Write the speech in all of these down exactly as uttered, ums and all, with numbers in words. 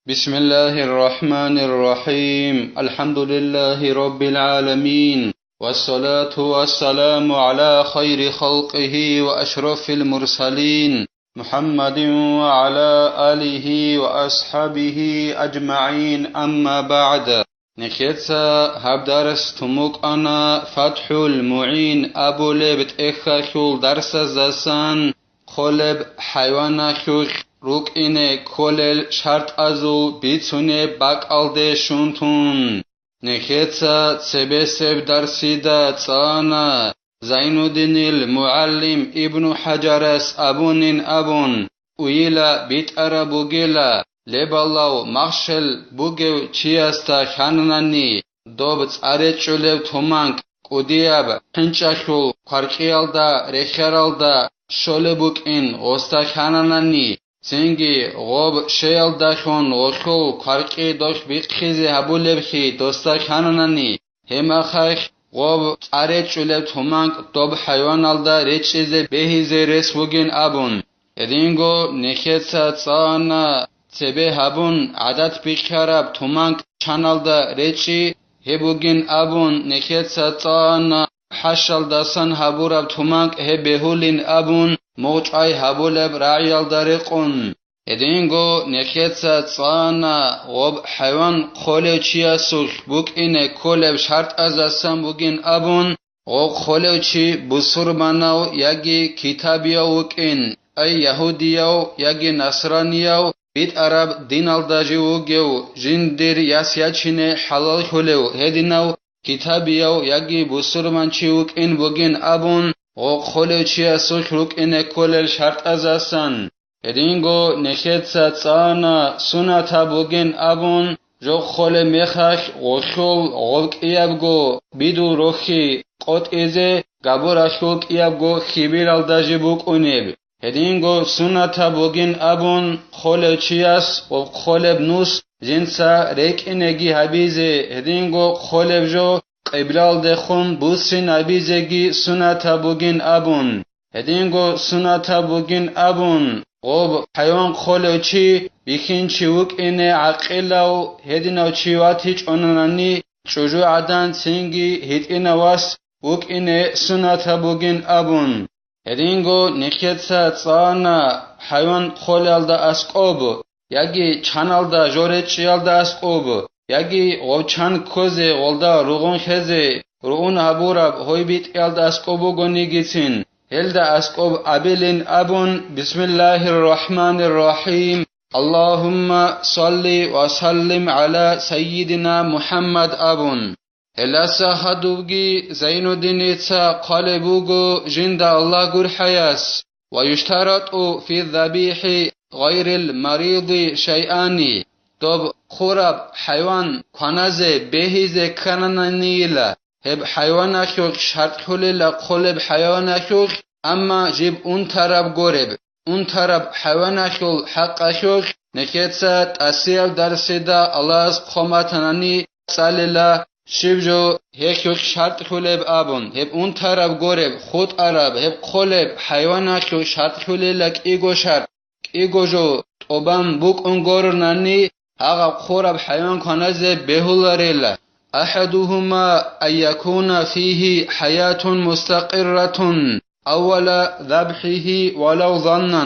بسم الله الرحمن الرحيم. الحمد لله رب العالمين. والصلاة والسلام على خير خلقه وأشرف المرسلين محمد وعلى آله وأصحابه أجمعين. أما بعد. Нехеца гьаб дарс тумукъана ФатхӀул МугӀин абулеб тӀехьалъул дарсаздасан, хъолеб хӀайваналъулъ рукӀине кколел шартӀазул бицунеб бакӀалде щун тун. Нехеца цебесеб дарсида цӀана Зайнуддинил мугӀалим Ибну ХӀажарас абунин абун, уйила битӀараб бугела, лебалав махщел бугев чиясда хьананани, доб цӀа речӀчӀулев туманкӀ кӀудияб хӀинчӀалъул кваркьиялда рехьаралда щолеб букӀин гъосда хьананани, цинги гъоб щеялдалъун гъолъул кваркьи дохь бихъизе гьабулебхӀи досда хьананани, гьеб мехалъ гъоб цӀа речӀчӀулеб туманкӀ доб хӀайваналда речӀчӀизе бегьизе рес бугин абун. Гьединго нехеца цӀана цебе гьабун гӀадат бихьараб туманкӀ чаналда речӀчӀи гьеб бугин абун, нехеца цӀана хӀашалдасан гьабураб туманкӀ гьеб бегьулин абун, мугъчӀвай гьабулеб рагӀиялда рекъон. Гьединго нехеца цӀана гъоб хӀайван хъолев чиясулъ букӀине кколеб шартӀаздасан бугин абун, гъоб хъолев чи бусурманав яги китабияв вукӀин, ай ягьудияв яги насранияв, битӀараб диналда жив вугев, жиндир яс ячине хӀалаллъулев гьединав, китабияв яги бусурманчи вукӀин бугин абун, гъоб хъолев чиясулъ рукӀине кколел шартӀаздасан. Гьединго нехеца цӀана сунатаб бугин абун, жо хъолеб мехалъ гъолъул гъоб кӀиябго бидул рохьи къотӀизе, габуралъул кӀиябго хьибилалда жиб букӀунеб. Гьединго сунатаб бугин абун, хъолев чияс ва хъолеб нус жинца рекӀинеги гьабизе, гьединго хъолеб жо къиблалдехун буссин абизеги сунатаб бугин абун. Гьединго сунатаб бугин абун, гъоб хӀайван хъолев чи бихьинчи вукӀине гӀакъилав гьединав чи ватичӀонанани, чӀужугӀадан цинги гьитӀинав вас вукӀине сунатаб бугин абун. Гьединго нехеца цӀана хӀайван хъолелда аскӀоб, яги чаналда жо речӀчӀиялда аскӀоб, яги гъов чан ккозе гъолда ругъун хезе руун гьабураб гьой битӀиялда аскӀоб бугонигицин, гьелда аскӀоб абилин абун, Бисмиллагьир рахӀманир рахӀим, Аллагьумма салли ва саллим гӀала саййидина МухӀаммад абун. Гьелдаса гьадубги Зайнуддиница хъвалеб буго жинда Аллагь гурхӀаяс: «Ва юштарату фи забихӀи гъайрил мариди шайъани», доб хъураб хӀайван кваназе бегьизе кканананийила, гьеб хӀайваналъулъ шартӀлъулила хъолеб хӀайваналъулъ, амма жиб унтараб гореб. Унтараб хӀайваналъул хӀакъалъулъ нехеца тӀасияб дарсида Аллагьас хъван батанани цӀалила, щиб жо гьелъулъ шартӀлъулеб абун, гьеб унтараб гореб, хутӀараб, гьеб хъолеб хӀайваналъул шартӀлъулила кӀиго шартӀ, кӀиго жо тӀубан букӀун горунани, гьагъаб хъураб хӀайван кваназе бегьуларила. أحدهما أن يكون فيه حياة مستقرة أول ذبحه ولو ظنا.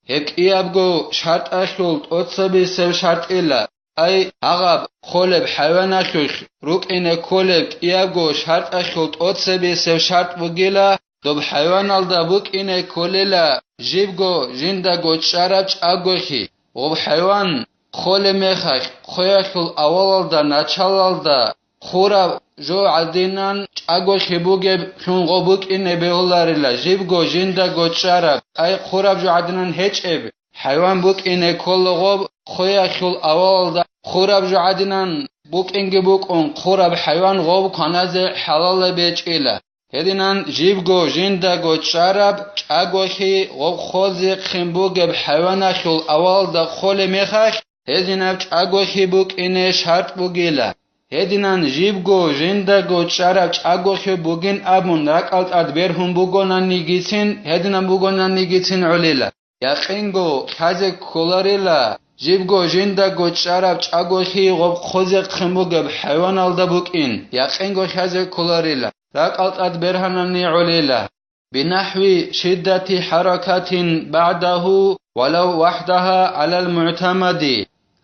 Гьеб кӀиябго шартӀалъул тӀоцебесеб шартӀила, ай, гьагъаб хъолеб хӀайваналъулъ рукӀине кколеб кӀиябго шартӀалъул тӀоцебесеб шартӀ бугила, доб хӀайваналда букӀине кколила жибго жиндаго чӀараб чӀагоги, гъоб хӀайван хъолеб мехалъ, хъоялъул авалалда, началалда хъураб жо гӀадинан чӀагоги бугеб лъун гъоб букӀине бегьуларила, жибго жиндаго чӀараб, ай хъураб жо гӀадинан гьечӀеб хӀайван букӀине ккола гъоб, хъоялъул авалалда хъураб жо гӀадинан букӀинги букӀун, хъураб хӀайван гъоб кваназе хӀалалаб гьечӀила. Гьединан жибго жиндаго чӀараб чӀагоги гъоб хъозе хъин бугеб хӀайваналъул авалалда хъолеб мехалъ, гьединаб чӀагоги букӀине шартӀ бугила. Гьединан жибго жиндаго чӀараб чӀагоги бугин абун ракӀал тӀад бергьун бугонанигицин, гьединаб бугонанигицин гӀолила. Якъинго лъазе кколарила, жибго жиндаго чӀараб чӀагоги гъоб хъозехъин бугеб хӀайваналда букӀин, якъинго хьазе кколарила, ракӀал тӀад бергьанани гӀолила. بنحو شدة حركة بعده ولو وحدها على المعتمد.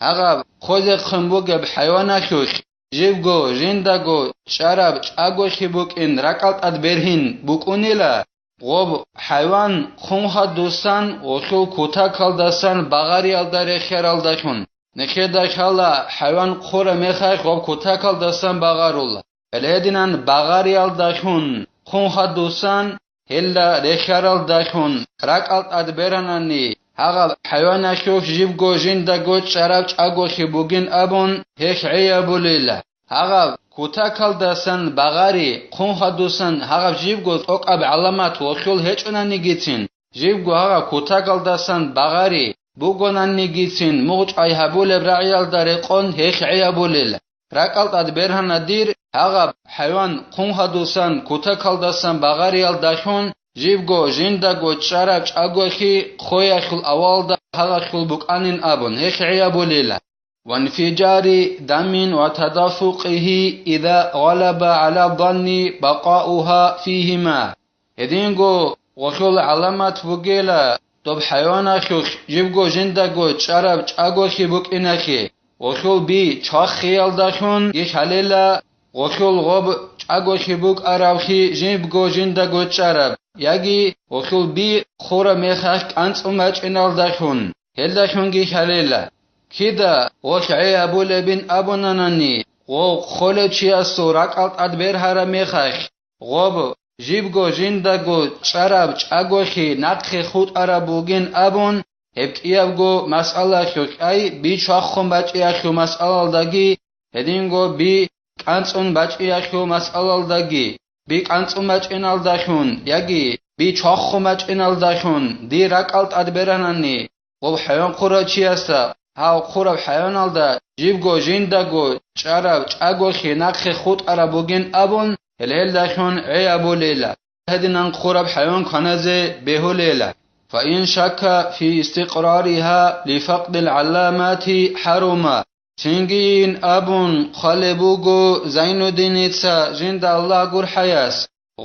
Гьагъаб хъозехъин бугеб хӀайваналъулъ жибго жиндаго чӀараб чӀагоги букӀин ракӀал тӀад бергьин букӀунила, гъоб хӀайван хъун хадусан гъолъул кутакалдасан багъариялда рехиаралдалъун. Нехеда лъала хӀайван хъура мехалъ гъоб кутакалдасан багъарула. Гьединан багъариялдалъун хъун хадусан гьелда рехиаралдалъун ракӀал тӀад беранани, гьагъаб хӀайваналъулъ жибго жиндаго чӀараб чӀагоги бугин абун, гьелъ гӀей абулила. Гьагъаб кутакалдасан багъари хъун хадусан гьагъаб жибго тӀокӀаб гӀаламат гъолъул гьечӀонанигицин, жибго гьагъаб кутакалдасан багъари бугонанигицин мугъчӀвай гьабулеб рагӀиялда рекъон гьелъ гӀей абулила. РакӀал тӀад бергьана дир, гьагъаб хӀайван хъун хадусан кутакалдасан багъариялдалъун жибго жиндаго чӀараб чӀагоги хъоялъул авалда гьагъалъул букӀанин абун, гьелъ гӀей абулила. وانفجار دم وتدفقه إذا غلب على الظن بقاؤها فيهما. Гьединго гъолъул гӀаламат бугела, доб хӀайваналъулъ жибго жиндаго чӀараб чӀагоги букӀиналъе, гъолъул би чвахиялдалъун гьалела, гъолъул гъоб чӀагоги букӀаравлъи жибго жиндаго чӀараб, яги гъолъул би хъура мехалъ кӀанцӀун бачӀиналдалъун, гьелдалъунги хьалела. Кида гъолъ гӀей абулебин абунанани, гъов хъолев чиясул ракӀал тӀад бергьараб мехалъ, гъоб жибго жиндаго чӀараб чӀагоги нахъе хутӀараб бугин абун, гьеб кӀиябго масъалалъулъ, ай, би чвахун бачӀиялъул масъалалдаги, гьединго би кӀанцӀун бачӀиялъул масъалалдаги, би кӀанцӀун бачӀиналдалъун яги би чвахун бачӀиналдалъун дир ракӀал тӀад беранани, гъоб хӀайван хъурав чиясда гьав хъураб хӀайваналда жибго жиндаго чӀараб чӀагоги нахъе хутӀараб бугин абун, гьел гьелдалъун гӀей абулейла, гьединан хъураб хӀайван кваназе бегьулейла. فإن شك في استقرارها لفقد العلامات حرم. Цинги ин абун хъвалеб буго Зайнуддиница жинда Аллагь гурхӀаяс,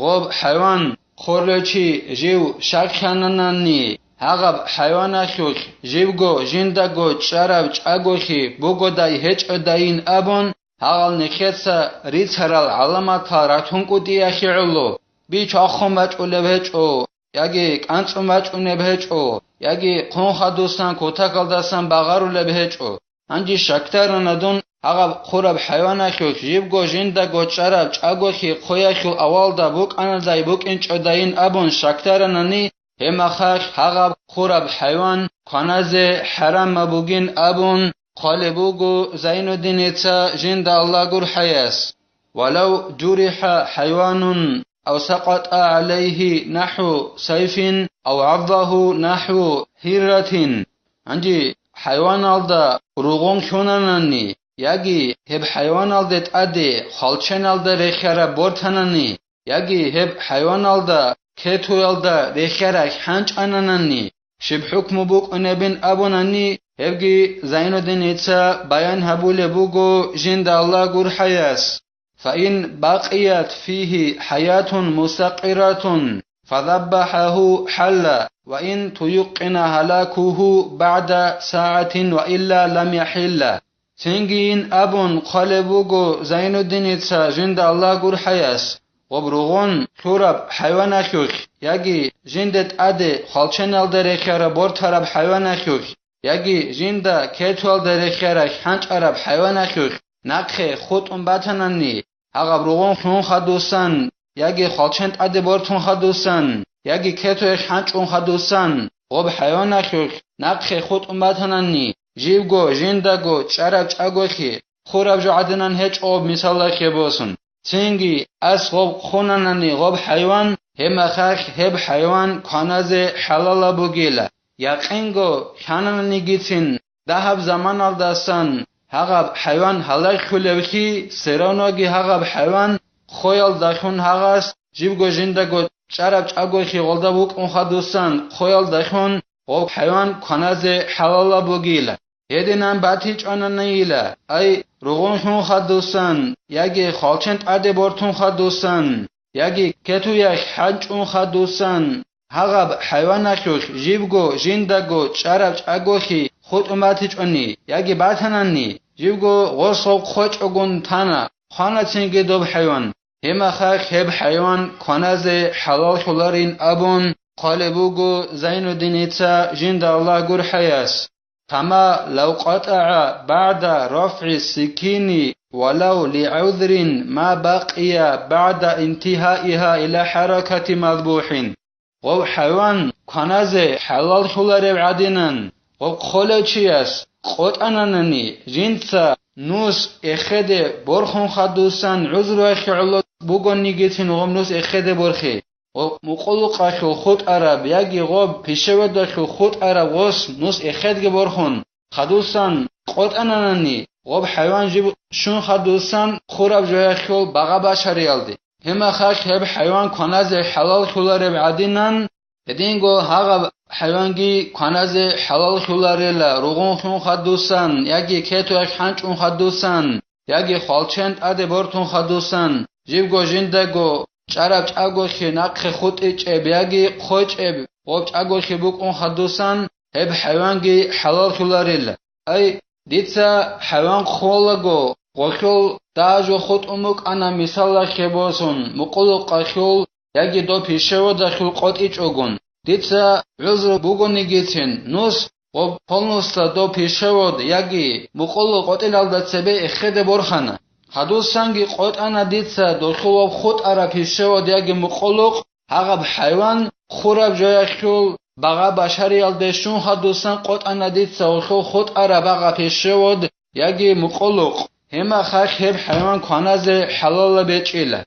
гъоб хӀайван хъурлъи жив щаккананани, гьагъаб хӀайваналъулъ живго жиндаго чӀараб чӀагоги бугодай гьечӀодайин абун, гьагъал нехеца рицарал гӀаламатал ратун кӀутӀиялъе гӀоло, би чвахун бачӀулеб гьечӀо, яги кӀанцӀун бачӀунеб гьечӀо, яги хъун хадусан кутакалдасан багъарулеб гьечӀо. Гьанже щакдарана дун гьагъаб хъураб хӀайваналъулъ жибго жиндаго чӀараб чӀагоги хъоялъул авалда букӀанадай букӀинчӀодайин абун щакдаранани, гьеб мехалъ гьагъаб хъураб хӀайван кваназе хӀарамаб бугин абун хъвалеб буго Зайнуддиница жинда Аллагь гурхӀаяс. ولو جرح حيوان أو سقط عليه نحو سيف أو عضه نحو هرة. Гьанже хӀайваналда ругъун лъунанани, яги гьеб хӀайваналде тӀаде хвалченалда рехиараб бортанани, яги гьеб хӀайваналда кетуялда рехиараб хӀанчӀананани, щиб хӀукму букӀунебин абунани, гьебги Зайнуддиница баян гьабулеб буго жинда Аллагь гурхӀаяс. فإن بقيت فيه حياة مستقرة فذبحه حل وإن تيقن هلاكه بعد ساعة وإلا لم يحل. Цинги ин абун хъвалеб буго Зайнуддиница жинда Аллагь гурхӀаяс, гъоб ругъун лъураб хӀайваналъулъ, яги жинде тӀаде хвалченалда рехиараб бортараб хӀайваналъулъ, яги жинда кетуялда рехиараб хӀанчӀараб хӀайваналъулъ нахъе хутӀун батанани, гьагъаб ругъун лъун хадусан, яги хвалчен тӀаде бортун хадусан, яги кетуялъ хӀанчӀун хадусан, гъоб хӀайваналъулъ нахъе хутӀун батанани, живго жиндаго чӀараб чӀагоги хъураб жо гӀадинан гьечӀо гъоб мисалалъе босун. Цинги ас гъоб хъунанани гъоб хӀайван, гьеб мехалъ гьеб хӀайван кваназе хӀалалаб бугила. Якъинго лъанананигицин дагьаб заманалдасан гьагъаб хӀайван гьалаглъулевлъи, все равноги гьагъаб хӀайван хъоялдалъун гьагъас жибго жиндаго чӀараб чӀагоги гъолда букӀун хадусан хъоялдалъун гъоб хӀайван кваназе хӀалалаб бугила. гьединан батичӀонанийила, ай, ругъун хьун хадусан, яги хвалчен тӀаде бортун хадусан, яги кетуялъ хӀанчӀун хадусан, гьагъаб хӀайваналъулъ жибго жиндаго чӀараб чӀаголъи хутӀун батичӀони яги батанани, жибго гъос гъоб хъвечӀогун тана, хванацинги доб хӀайван. Гьебмахалъ гьеб хӀайван кваназе хӀалаллъуларин абун хъвалеб буго Зайнуддиница жинда Аллагь гурхӀаяс. Кама лав къатӀагӀа багӀда рафгӀи сиккини валав лигӀузрин ма бакъия багӀда интигьаиха ила хӀаракати мазбухӀин. Гъоб хӀайван кваназе хӀалаллъуларев гӀадинан, гъоб хъолев чияс къотӀананани, жинца нус эхеде борхун хадусан гӀузру гьечӀого бугонигицин гъоб нус эхеде борхи, гъоб мукъулукъалъул хутӀараб яги гъоб пищеводалъул хутӀараб гъос нус эхедги борхун хадусан къотӀананани, гъоб хӀайван жиб щун хадусан хураб жоялъул багъа башариялде. Гьебмахалъ гьеб хӀайван кваназе хӀалаллъулареб гӀадинан, гьединго гьагъаб хӀайванги кваназе хӀалаллъуларела ругъун хьун хадусан, яги кетуялъ хӀанчӀун хадусан, яги хвалчен тӀаде бортун хадусан, жибго жиндаго чӀараб чӀаголъи нахъе хутӀичӀеб яги хъойчӀеб гъоб чӀаголъи букӀун хадусан, гьеб хӀайванги хӀалаллъуларила. Ай, дица хӀайван хъолаго, гъолъул дажо хутӀун букӀана, мисалалъе босун, мукъулукъалъул яги доб пищеводалъул къотӀичӀогун. Дица гӀузру бугонигицин, нус гъоб полностью доб пищевод яги мукъулукъ къотӀилалда цебе эхеде борхана. Гьадусанги къотӀана дица дохул гъоб хутӀараб пищевод яги мукъулукъ, гьагъаб хӀайван хураб жоялъул багъа башариялде щун хадусан къотӀана дица гъолъул хутӀараб багъа пищевод яги мукъулукъ, гьебмахалъ гьеб хӀайван кваназе хӀалалаб гьечӀила.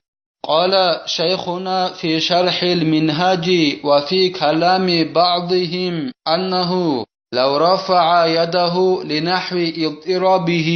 قال شيخنا في شرح المنهاج وفي كلام بعضهم أنه لو رفع يده لنحو اضطرابه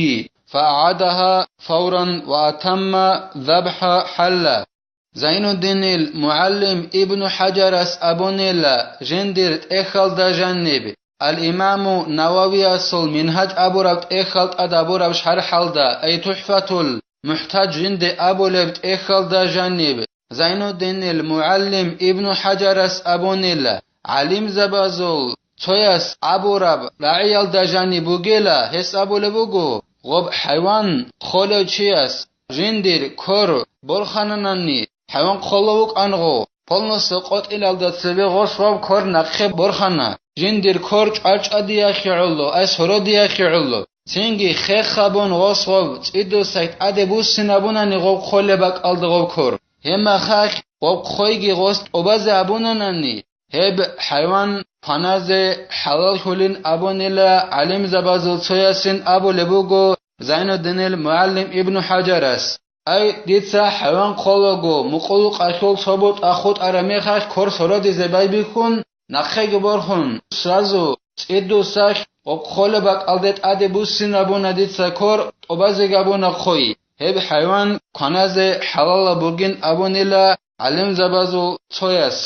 فأعادها فورا وأتم الذبح حل. Зайнуддинил мугӀалим Ибну ХӀаджарас абунила жиндир тӀехьалда жаниб, Ал-Имаму Нававиясул Мингьаж абураб тӀехьал тӀад абураб шархӀалда, ай ТухӀфатул МухӀтаж жинде абулеб тӀехьалда жаниб, Зайнуддинил мугӀалим Ибну ХӀаджарас абунила, гӀалимзабазул цояс абураб рагӀиялда жаниб бугела, гьес абулеб буго, гъоб хӀайван хъолев чияс жиндир кор борхананани, хӀайван хъолев вукӀангъо, полностью къотӀилалда цебе гъос гъоб кор нахъе борхана, жиндир кор чӀвачӀадиялъе гӀоло, ай сородиялъе гӀоло, цинги хех гьабун гъос гъоб цӀидул сай тӀаде буссинабунани гъоб хъолеб бакӀалда гъоб кор. Гьебмахалъ гъоб хъойги гъос тӀубазе абунанани, гьеб хӀайван кваназе хӀалаллъулин абунила гӀалимзабазул цоясин абулеб буго Зайнуддинил мугӀалим Ибну ХӀаджарас. Ай, дица хӀайван хъолаго, мукъулукъалъул цо бутӀа хутӀараб мехалъ кор сородизе байбихьун, нахъеги борхун, сразу цӀидул сай гъоб хъолеб бакӀалде тӀаде буссинабуна дица кор, тӀубазе гьабуна хъой, гьеб хӀайван кваназе хӀалалаб бугин абунила гӀалимзабазул цояс.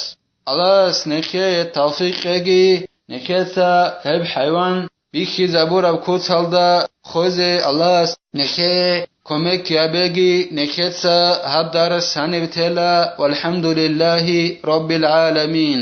Аллагьас нехее тавфикъ кьеги, нехеца гьеб хӀайван бихьизабураб куцалда хвезе Аллагьас нехее кумек гьабеги, нехеца гьаб дарс гьаниб тела. ВалхӀамдулиллагьи раббил гӀаламин.